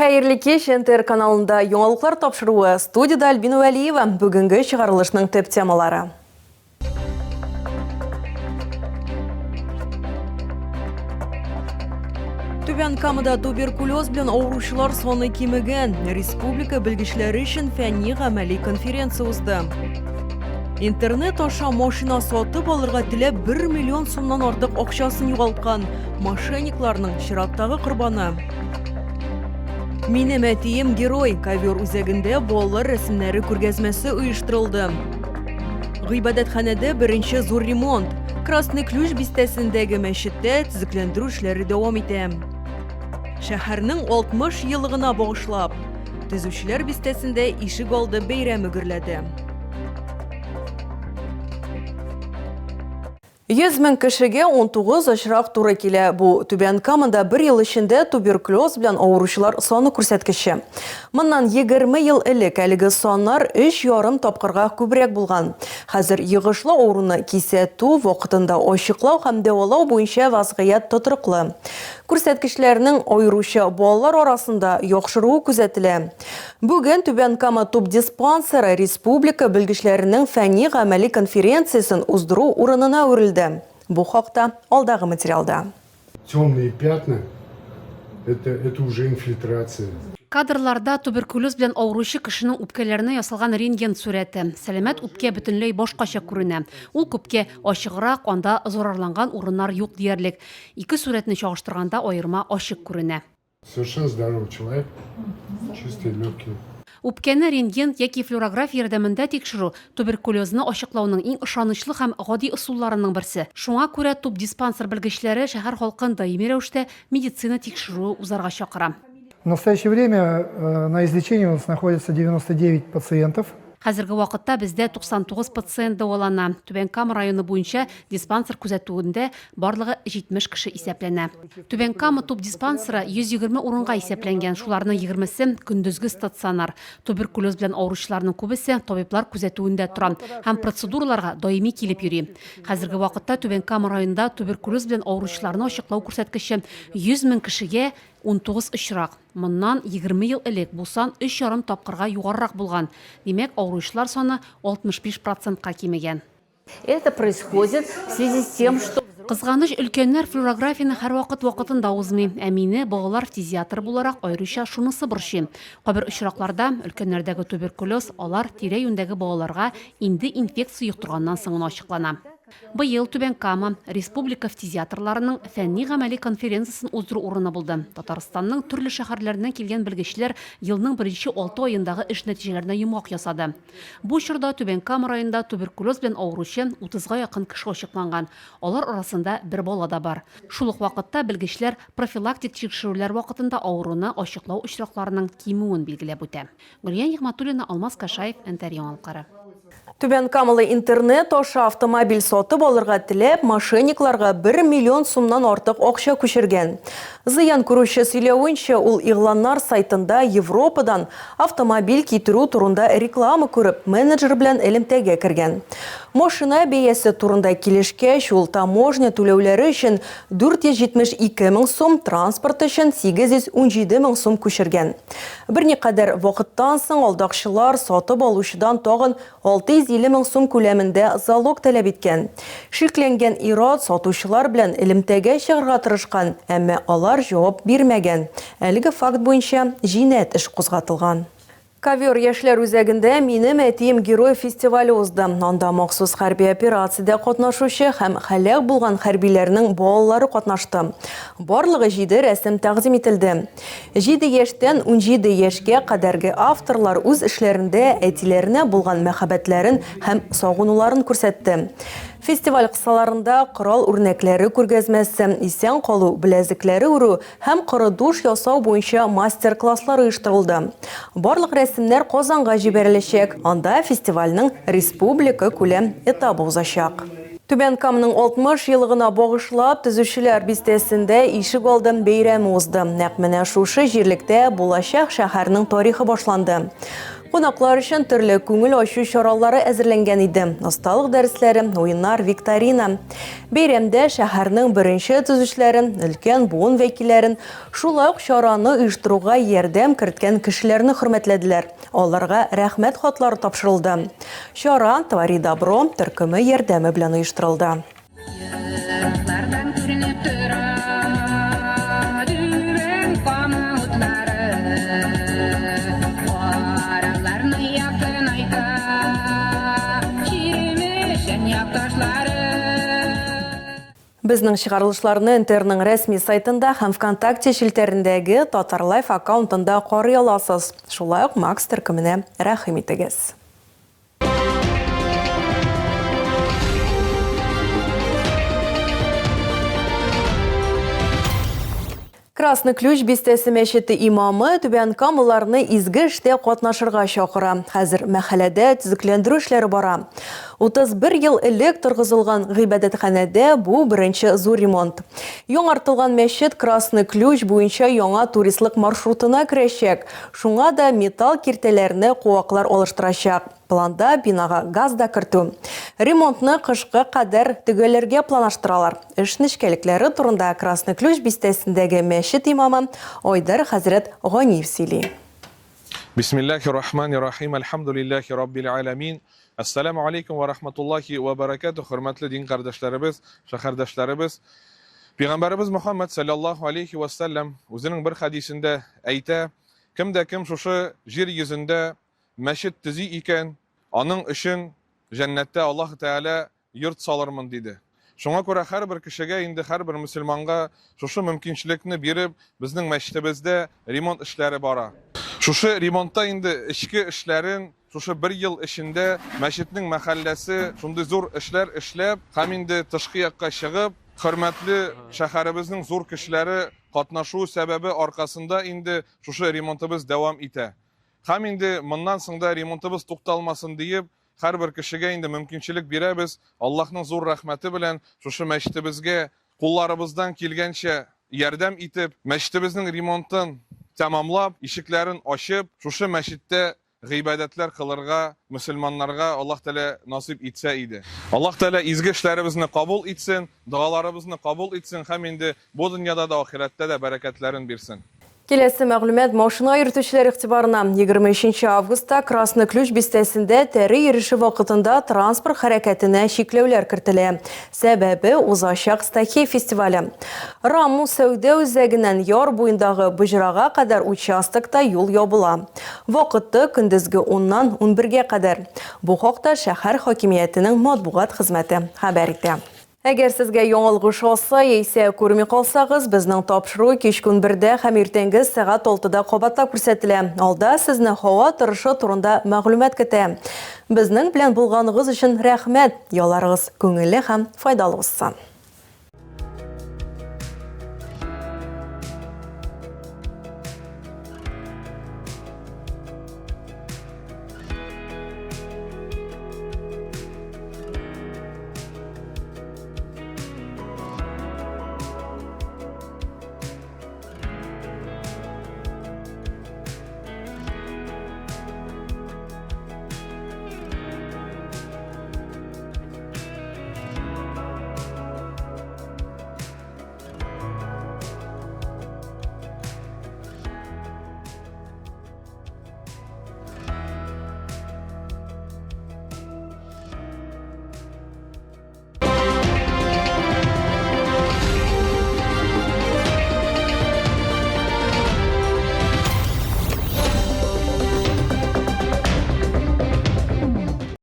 Хәерле кич, НТР каналында яңалыклар тапшыруы. Студиядә Альбина Вәлиева. Бүгенге чыгарылышның төп темалары. Түбән Камада туберкулез белән авыручылар саны кимегән. Республика белгечләре өчен фәнни-гамәли конференция узды. Интернет аша машина сатып алырга теләп 1 миллион сумнан артык акчасын югалткан мошенникларның чираттагы корбаны. Минем әтием герой. Ковер үзәгендә балалар рәсемнәре күргәзмәсе оештырылды. Гыйбадәтханәдә беренче зур ремонт. Красный Ключ бистәсендәге мәчеттә төзекләндерү эшләре дәвам итә. Шәһәрнең 60 еллыгына багышлап, Төзүчеләр бистәсендә ишек алды бәйрәме гөрләде. 100 мең кешегә 19 очрак туры килә. Бу Түбән Камада бер ел эчендә туберкулез белән авыручылар саны күрсәткече. Моннан 20 ел элек әлеге саннар өч ярым тапкырга күбрәк булган. Хәзер йогышлы авыруны кисәтү, вакытында ачыклау һәм дәвалау буенча вазгыять тотрыклы. Күрсәткечләрнең аеруча балалар арасында яхшыруы күзәтелә. Бүген Түбән Кама тубдиспансеры республика белгечләренең фәнни-гамәли конференциясен уздыру урынына әверелде. Бу хакта алдагы материалда. Темные пятна, это, это уже инфильтрация. Кадрларда туберкулез белән авыручы кешенең үпкәләренә ясалган рентген сурәте. Сәламәт үпкә бөтенләй башкача күренә. Ул күпкә ачыграк, анда зарарланган урыннар юк диярлек. Ике сурәтне чагыштырганда аерма ачык күренә. Совершенно здоровый человек, чистые легкие. Үпкәне рентген яки флюорография ярдәмендә тикшерү, туберкулезны ачыклауның иң ышанычлы һәм гади ысулларының берсе. Шуңа күрә тубдиспансер белгечләре шәһәр халкын даими рәвештә медицина тикшерүе узарга чакыра. В настоящее время на излечении у нас находится 99 пациентов. Хәзерге вакытта бездә 99 пациент дәвалана. Түбән Кама районы буенча диспансер күзәтүендә барлыгы 70 кеше исәпләнә. Түбән Кама тубдиспансеры 120 урынга исәпләнгән, шуларның егермесе, көндезге стационар. Туберкулез белән авыручыларның күбесе табиблар күзәтүендә тора һәм процедураларга даими килеп йөри. Хәзерге вакытта Түбән Кама районында туберкулез белән авыручыларны ачыклау күрсәткече 100 мең кешегә 19 очрак. Моннан 20 ел элек бу сан өч ярым тапкырга югарырак булган. Димәк, авыручылар саны 65 процентка кимегән. Это происходит в связи с тем, что. Кызганыч, өлкәннәр флюорографияне һәрвакыт вакытында узмый. Ә мине, балалар фтизиатры буларак, аеруча шунысы борчый. Кайбер очракларда, өлкәннәрдәге туберкулез алар тирә-юньдәге балаларга инде инфекция йоктырганнан соң гына ачыклана. Быел Түбән Кама республика фтизиатрларының фәнни-гамәли конференциясен уздыру урыны булды. Татарстанның төрле шәһәрләреннән килгән белгечләр елның беренче алты аендагы эш нәтиҗәләренә йомгак ясады. Бу чорда Түбән Кама районында туберкулез белән авыручы утызга якын кеше ачыкланган, алар арасында бер бала да бар. Шул ук вакытта белгечләр профилактик тикшерүләр вакытында авыруны ачыклау очракларының кимүен билгеләп үтә. Гөлия Нигъмәтуллина, Алмаз Кашаев, НТР Яңалыклары. Түбән Камалы интернет аша автомобиль сатып алырга теләп, мошенникларга 1 миллион сумнан артык акча күчергән. Зыян күрүче сөйләвенчә, ул игъланнар сайтында Европадан автомобиль китерү турында реклама күреп, менеджер белән элемтәгә кергән. Машина бәясе турында килешкәч, ул таможня түләүләре өчен 472 мең сум, транспорт өчен 817 мең сум күчергән. Берникадәр вакыттан соң алдакчылар сатып алучыдан тагын 650 мең сум күләмендә залог таләп иткән. Шикләнгән ир-ат сатучылар белән элемтәгә чыгарга тырышкан, әмма алар җавап бирмәгән. Әлеге факт буенча җинаять эше кузгатылган. Ковер яшьләр үзәгендә Минем әтием герой фестивале узды. Анда махсус хәрби операциядә катнашучы һәм һәлак булган хәрбиләрнең балалары катнашты. Барлыгы җиде рәсем тәкъдим ителде. Җиде яшьтән 17 яшькә кадәрге авторлар үз эшләрендә әтиләренә булган мәхәббәтләрен һәм сагынуларын күрсәтте. Фестиваль кысаларында корал үрнәкләре күргәзмәсе, исән калу беләзекләре үрү һәм коры душ ясау буенча мастер-класслар оештырылды. Барлык рәсемнәр Казанга җибәреләчәк, анда фестивальнең республика күләм этабы узачак. Түбән Каманың 60 еллыгына багышлап, Төзүчеләр бистәсендә ишек алды бәйрәме узды. Нәкъ менә шушы җирлектә булачак шәһәрнең тарихы башланды. Кунаклар өчен төрле күңел ачу чаралары әзерләнгән иде. Осталык дәресләре, уеннар, викторина. Бәйрәмдә шәһәрнең беренче төзүчеләрен, өлкән буын вәкилләрен, шулай ук чараны оештыруга ярдәм керткән кешеләрне хөрмәтләделәр, аларга рәхмәт хатлары тапшырылды. Чара Твори добро төркеме ярдәме белән оештырылды. Ераклардан күренеп тора Түбән Кама утлары. Араларны якынайта Чирмешән якташлары. Безнең чыгарылышларны НТРның рәсми сайтында һәм ВКонтакте челтәрендәге Татарлайф аккаунтында карый аласыз. Шулай ук Макс төркеменә рәхим итегез. Красный Ключ бистәсе мәчете имамы Түбән Камаларны изге эштә катнашырга чакыра. Хәзер мәхәлләдә төзекләндерү эшләре бара. 31 ел элек торгызылган гыйбадәтханәдә бу беренче зур ремонт. Яңартылган мәчет Красный Ключ буенча яңа туристлык маршрутына керәчәк. Шуңа да металл киртәләрне куаклар алыштырачак. Планда бинага газ да кертү. Ремонтны кышка кадәр төгәлләргә планлаштыралар. Эш нечкәлекләре турында Красный Ключ бистәсендәге мәчет имамы Айдар хәзрәт Ганиев сөйли. Бисмиллахи рахмани рахим, әлхәмдүлилләхи раббил аләмин. Әссәламү алейкум вә рахматуллахи вә бәрәкәтүһ, хөрмәтле дин кардәшләребез, шәһәрдәшләребез. Пәйгамбәребез Мөхәммәд салләллаһу алейхи вә сәлләм үзенең бер хәдисендә әйтә, Кем дә кем шушы җир йөзендә мәчет төзи икән, аның өчен җәннәттә Аллаһы Тәгалә йорт салырмын, диде. Шуңа күрә һәрбер кешегә инде, һәрбер мөселманга шушы мөмкинчелекне биреп, безнең мәчетебездә ремонт эшләре бара. Шушы ремонтта инде эчке эшләрен шушы бер ел эчендә мәчетнең мәхәлләсе шундый зур эшләр эшләп һәм инде тышкы якка чыгып, хөрмәтле шәһәребезнең зур кешеләре катнашуы сәбәбе аркасында инде шушы ремонтыбыз дәвам итә. Һәм инде моннан соң да ремонтыбыз тукталмасын диеп, һәрбер кешегә инде мөмкинчелек бирәбез, Аллаһның зур рәхмәте белән шушы мәчетебезгә кулларыбыздан килгәнчә ярдәм итеп, мәчетебезнең ремонтын тәмамлап, ишекләрен ачып, шушы мәчеттә гыйбадәтләр кылырга мөселманнарга Аллаһ Тәгалә насыйп итсә иде. Аллаһ Тәгалә изге эшләребезне кабул итсен, догаларыбызны кабул итсен һәм инде бу дөньяда да, ахирәттә дә бәрәкәтләрен бирсен. Киләсе мәгълүмат машина йөртүчеләр игътибарына. 23 августта Красный Ключ бистәсендә тәре йөреше вакытында транспорт хәрәкәтенә чикләүләр кертелә. Сәбәбе, узачак Стахей фестивале. Раму сәүдә үзәгеннән яр буендагы боҗрага кадәр участокта юл ябыла. Вакыты, көндезге уннан унбергә кадәр. Бу хакта шәһәр хакимиятенең матбугат хезмәте хәбәр итә. Әгәр сезгә яңалык ошаса яисә күрми калсагыз, безнең тапшыру кичке унбердә һәм иртәнге сәгать алтыда кабатлап күрсәтелә. Алда сезне һава торышы турында мәгълүмат көтә. Безнең белән булганыгыз өчен рәхмәт! Ялларыгыз күңелле һәм файдалы узсын!